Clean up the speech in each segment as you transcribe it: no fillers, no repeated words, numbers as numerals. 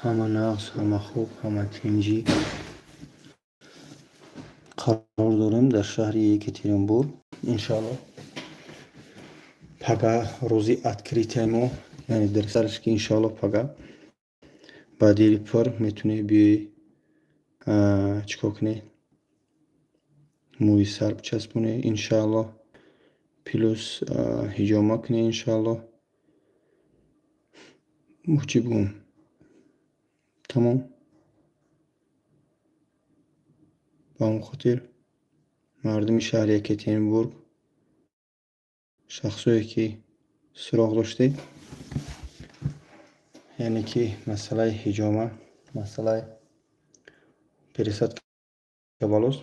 Ҳама нағз, ҳама хуб, ҳама тинҷӣ. Қарор дорем дар шаҳри Екатеринбург. Иншаалло пага рӯзи открытияи мо, яъне дар сараш ки иншаалло пага ба дили пур метунӣ биёӣ, чӣ кор кунӣ, мӯи сар бичаспонӣ иншаалло, плюс ҳиҷома кунӣ иншаалло. Бо чӣ бигӯм? Тамом. Ба он хотир мардуми шаҳри Екатеринбург, шахсое ки суроғ доштед, яъне ки масъалаи ҳиҷома, масъалаи пересадка волос,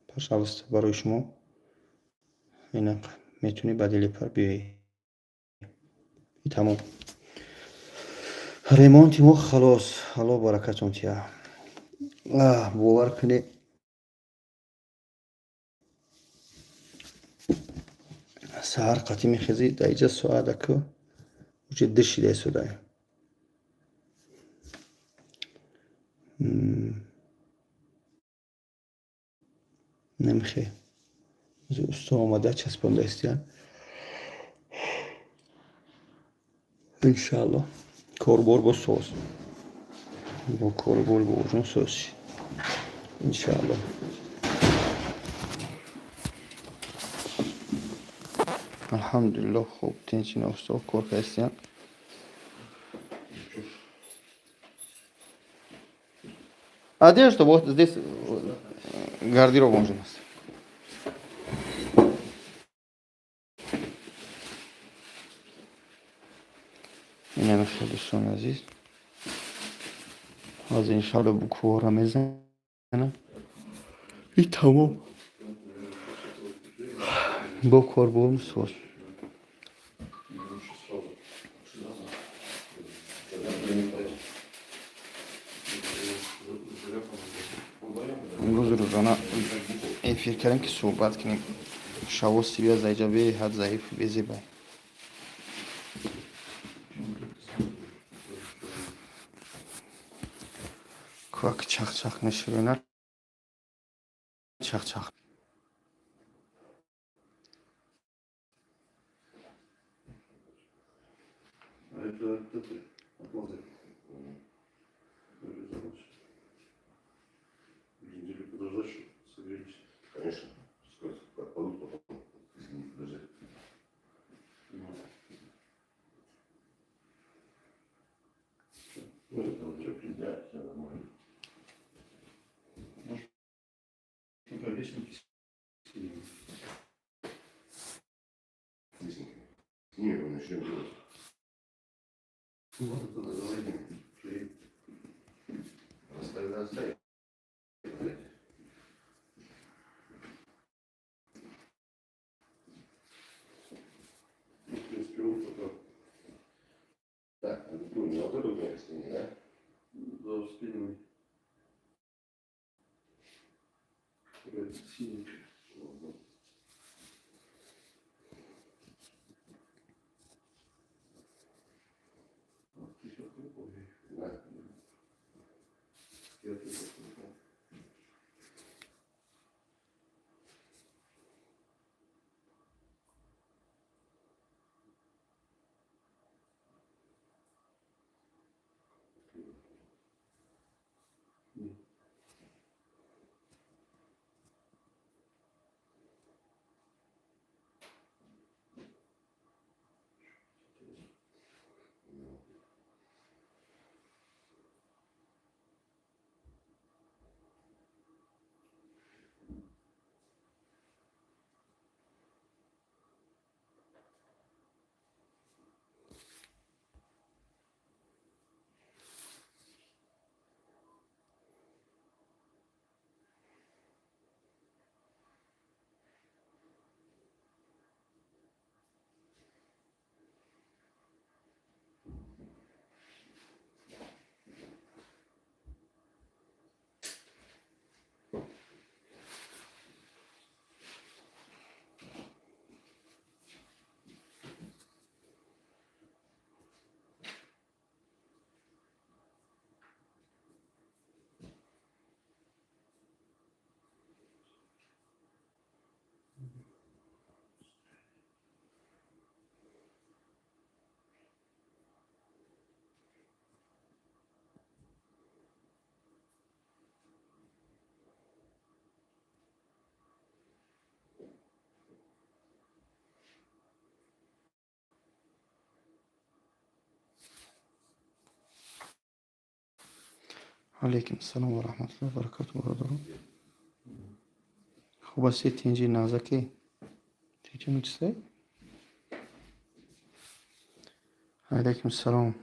пожалуйста, барои шумо ина метунӣ ба дили пур биёӣ. Тамом. Ремонти мо халос. Алло баракатон тия. Бовар кунед, саҳар қатӣ мехезӣ, дар иҷа соат аку уже ду шида истодаем. Намехе. Усто омада часпонда истиян. Иншаалло корбор бо соз. Бо корбор бо соз. Иншаалло. Алҳамдулилло, хуб тинчина усто кор кардистиян. Одежда вот здесь, гардероб он же у нас. Инами хеле дӯстони азиз. Ҳозир иншаалло буквора мезанам. И тамом. Бо корбор соз. Имрӯз рӯзона эфир кардем ки суҳбат кунем. Шаво сибия заиҷа беҳад заиф, безебай. Квак чақ-чақ мешавена, чақ-чақ. А это от этой, от лазы. Вырезалось. Неделю подождать, чтобы согрелись. Конечно. Пускай отпадут потом, если не подождать. Ну, Ну, это уже да, все нормально. Может, пока лесенки снимем. Лесенки. Снимем и начнем делать. Ну ладно, тогда давай клеить. Оставим, оставим. Блядь. Ну, в принципе, вот пока. Так, а какую? Не вот эту у сними, да? Да, снимай. Какая-то синенькая. Ладно. А, ты сейчас выполни. Да. Я тоже выполнил. Ну. Алейкум ассалом ва раҳматуллоҳи ва баракату, бародарон. Хуб ҳастед, тинҷи, нағзакӣ? Тинҷи чисе? Алейкум ассалом.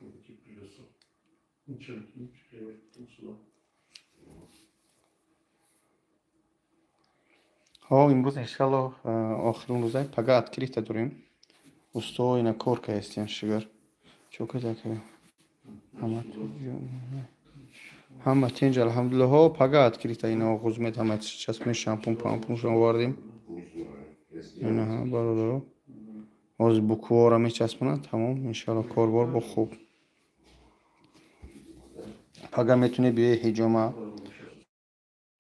Идти придется. Ничего не потом сюда. Ҳо, имрӯз иншаллоҳ охирин рӯза, пага открыто дорем. Усто ина кор кардастиян, шугар. Чо када ка? Ҳама тинҷ, алҳамдулиллоҳ. Ҳо, пага открыто ина оғоз мед, ҳама часпонем, шампун пампуншон овардем. Не знаю. Я сделал. Инаҳа, бародаро. Ҳозир буквора мечаспонанд, тамом, иншаллоҳ, корбор бо хуб. Пага метунӣ биёи ҳиҷома.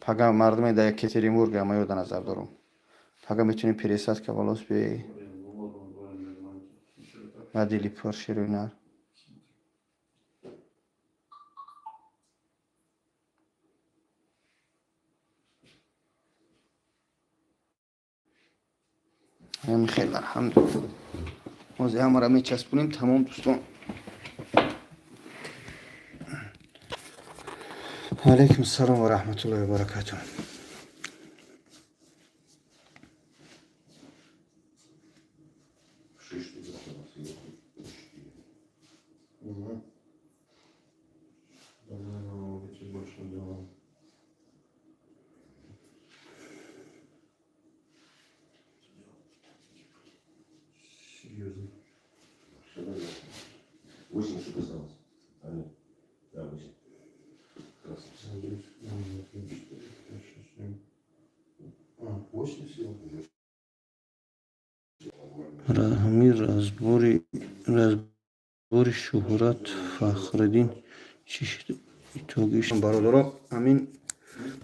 Пага мардуме дар Екатеринбург, ама ёда назар дорам. Пага метунӣ пересадка волос биёи. Блин, ну ладно, давай нормально. Ничего так. Ба дили пур, шируи нар. Ҳамин хел, алҳамдулиллоҳ. Ҳозир ҳамаро мечаспонем, тамом, дӯстон. Алейкум ассалом ва раҳматуллоҳи ва баракатуҳ. 6 штук осталось. Четыре. Угу. Да, наверное, эти больше делаем. Серьезно. Все нормально. 8 штук осталось. А, нет. Да, 8. Красавцы. Один, два, три, четыре, пять, шесть, семь. А, 8 всего? Нормально. Ҳамин разбори шӯҳрат Фахриддин чӣ шуд итогиш? Бародаро, ҳамин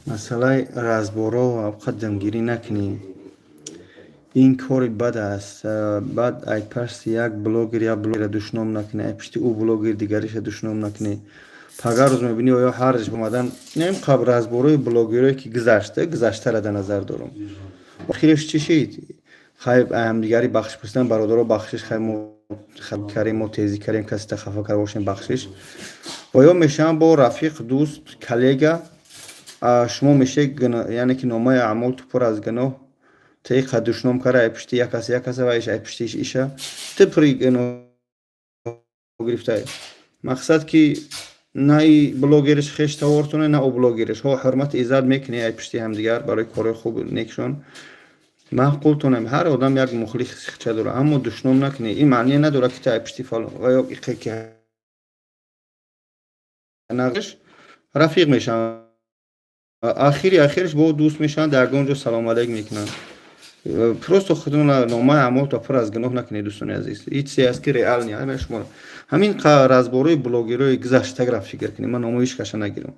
масъалаи разборо қадамгирӣ накунем. Ин кори бад аст. Баъд ай пашти як блогер як блогера душном накунӣ, ай пишти ӯ блогер дигариша душном накунӣ. Пага рӯз мебинӣ, оё ҳарш омадан нем қабр разборои блогерое ки гузашта, гузаштара дар назар дорам. Охираш чӣ шид? Хай, ҳамдигари бахшиш пурсидан, бародаро, бахшиш, хай, мо карем, мо тезӣ карем, касе хафа карда бошем, бахшиш. Оё мешаванд бо рафиқ, дӯст, коллега, шумо мешавед, яъне ки номаи аъмол ту пур аз гуноҳ, ту иқа душном кара, ай пишти як кас як каса ва иш ай пишти иш иша, ту пури гуноҳ гирифтай. Мақсад ки на и блогериш хеш тавортоне, на ӯ блогериш. Ҳо, ҳурмати иззат мекунӣ ай пишти ҳамдигар барои корҳои хуб некшон. Маъқултонем, ҳар одам як мухлис хича дорад, аммо душном накунӣ. Ин маъне надорад ки ту ай пишти фалон ва ё иқе ки нағш рафиқ мешаванд. Ахири ахириш бо дӯст мешаванд, дар ягон ҷо салом алейк мекунанд. Просто худона номаи аъмолто пур аз гуноҳ накунед, дӯстони азиз. Ин чизе аст ки реальный, ҳама шумо. Ҳамин разборои блогерои гузаштагра фикр кунед, ман номои ҳеҷ каса нагирам.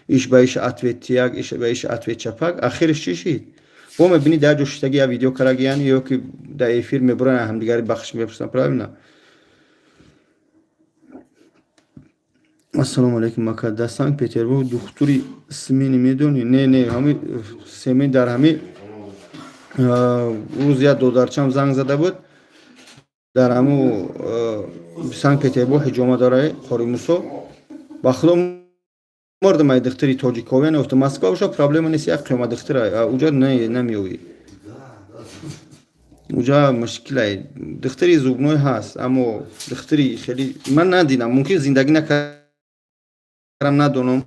Иш ба иш ответ як, иш ба иш ответ чапак, ахириш чӣ шид? Бо мебинӣ дар ҷо шиштаги як видео карагиян ё ки дар эфир мебуранд, ҳамдигари бахшиш мепурсанд, правильно? Ассалому алайкум, ака. Дар Санкт Петербург духтури смени медонӣ? Не, не, ҳами семен дар ҳами рӯз як додарчам занг зада буд. Дар ҳаму Санкт Петербург ҳиҷома дора Қори Мусо. Ба худо мардам ай духтури тоҷиковия нефта. Москва боша проблема нест, як қиёма духтура, уҷа не намеёвӣ. Уҷа мушкилай. Духтури зубной ҳаст, аммо духтури хеле ман надидам, мумкин зиндагӣ накардам, надонам.